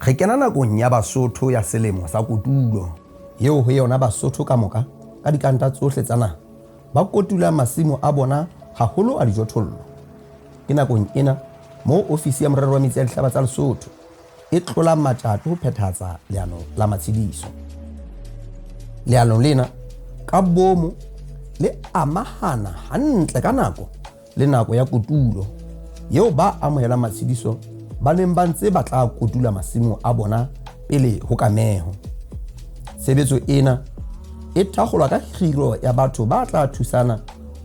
Re kena nakong ya Basotho ya selemo sa kotulo, eo ho yona Basotho ka moka ka dikanta tsohle tsa naha ba kotulang masimo a bona haholo a dijothollo. Ke nakong ena moo Ofisi ya Morero wa Metsi a Dihlaba tsa Lesotho e tlolang matjato ho phethahatsa leano la matshediso. Leano lena ka boomo le amahana hantle ka nako le nako ya kotulo eo ba amohelang matshediso ba neng ba ntse ba tla kotula masimo a bona pele ho kameho. Tshebetso ena e thakgolwa ka kgiro ya batho ba tla thusana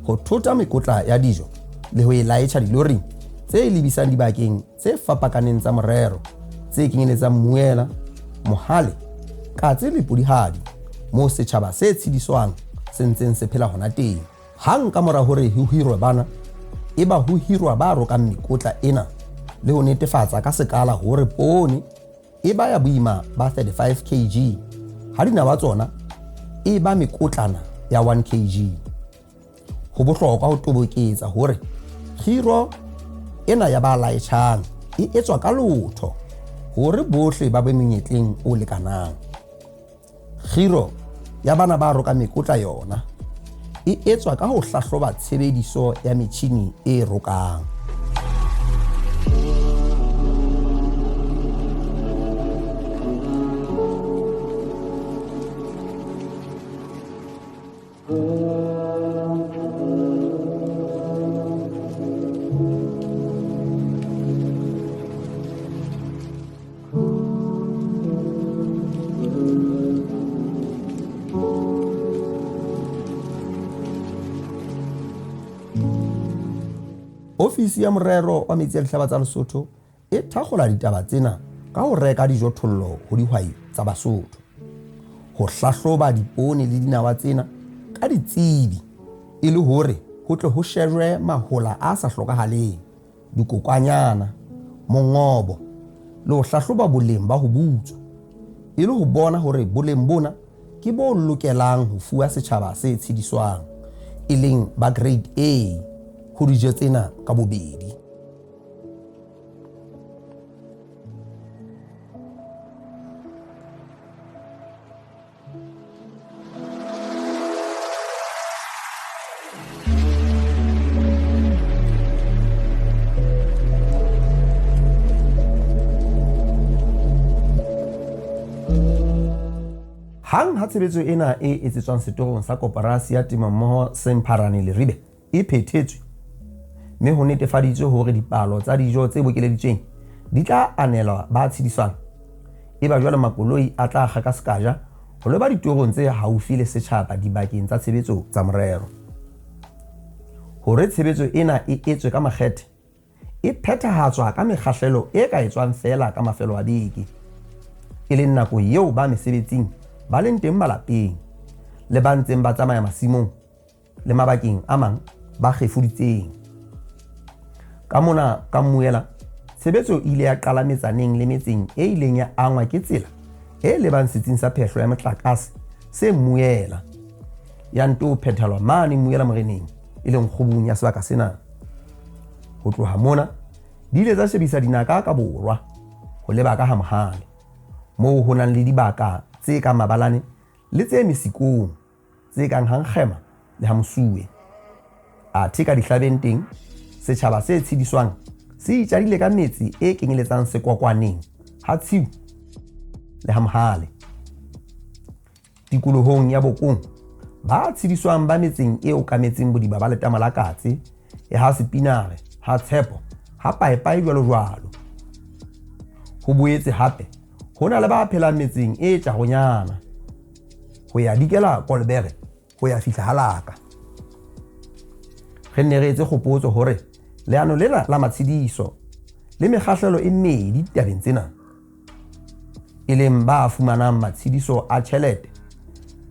ho thota mekotla ya dijo le ho e laetjha diloring tse lebisang dibakeng tse fapakaneng tsa morero tse kenyeletsang Mmuela, Mohale, Katse le Podihadi moo setjhaba se tshediswang se ntseng se phela hona teng. Hang ka mora hore ho hirwe bana, eba ho hirwa ba rokang mekotla ena le ho netefatsa ka sekala hore poone e ba ya boima ba 35 kg ha dinawa tsona e ba mekotlana ya 1 kg. Ho bohlokwa ho toboketsa hore kgiro ena ya ba laetjhang e etswa ka lotho hore bohle ba be monyetleng o lekanang. Kgiro ya bana ba rokang mekotla yona e etswa ka ho hlahloba tshebediso ya metjhini e rokang. Ofisi ya Morero wa Metsi a Dihlaba tsa Lesotho e thakgola ditaba tsena ka ho reka dijothollo ho dihwai tsa Basotho, ho hlahloba dipoone le dinawa tsena ka ditsebi e le hore ho tle ho shejwe mahola a sa hlokahaleng, dikokwanyana, mongobo le ho hlahloba boleng ba ho butswa e le ho bona hore boleng bona ke bo lokelang ho fuwa setjhaba se tshediswang, e leng ba Grade A ho dijo tsena ka bobedi. Hang ha tshebetso ena e etsetswang setorong sa koporasi ya temommoho Sempharane Leribe e phethetswe mme ho netefaditswe hore dipalo tsa dijo tse bokeleditsweng di tla anelwa ba tshediswang, eba jwale makoloi a tla kga ka sekaja ho leba ditorong tse haufi le setjhaba dibakeng tsa tshebetso tsa morero. Hore tshebetso ena e etswe ka makgethe, e phethahatswa ka mekgahlelo e ka etswang feela ka mafelo a beke, e leng nako eo ba mesebetsing ba leng teng malapeng le ba ntseng ba tsamaya masimong le mabakeng a mang ba kgefuditseng. Ka mona ka Mmuela, tshebetso e ile ya qala metsaneng le metseng e ileng ya angwa ke tsela e lebang setsing sa phehlo ya motlakase se Mmuela, ya nto phethelwa mane Mmuela moreneng, e leng kgubung ya sebaka sena. Ho tloha mona, di ile tsa shebisa dinaka ka borwa ho leba ka ha Mohale, moo ho nang le dibaka tse kang Mabalane le tse mesikong tse kang ha Nkgema le ha Mosuwe. Athe ka dihlabeng teng, setjhaba se tshediswang se itjadile ka metse e kenyeletsang Sekwakwaneng, ha Tshiu le ha Mohale. Tikolohong ya Bokong, ba tshediswang ba metseng e okametseng bodiba ba letamo la Katse, ya ha Sepinare, ha Tshepo, ha Paepae jwalo jwalo. Ho boetse hape ho na le ba phelang metseng e tjaronyana ho ya dikela Kolbere ho ya fihla Halaka. Re nne re etse kgopotso hore leano lena la matshediso le mekgahlelo e mmedi ditabeng tsena, e leng ba fumanang matshediso a tjhelete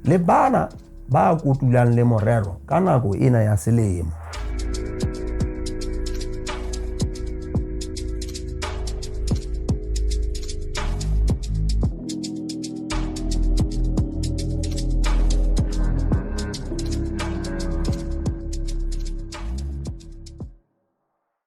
le bana ba kotulang le morero ka nako ena ya selemo.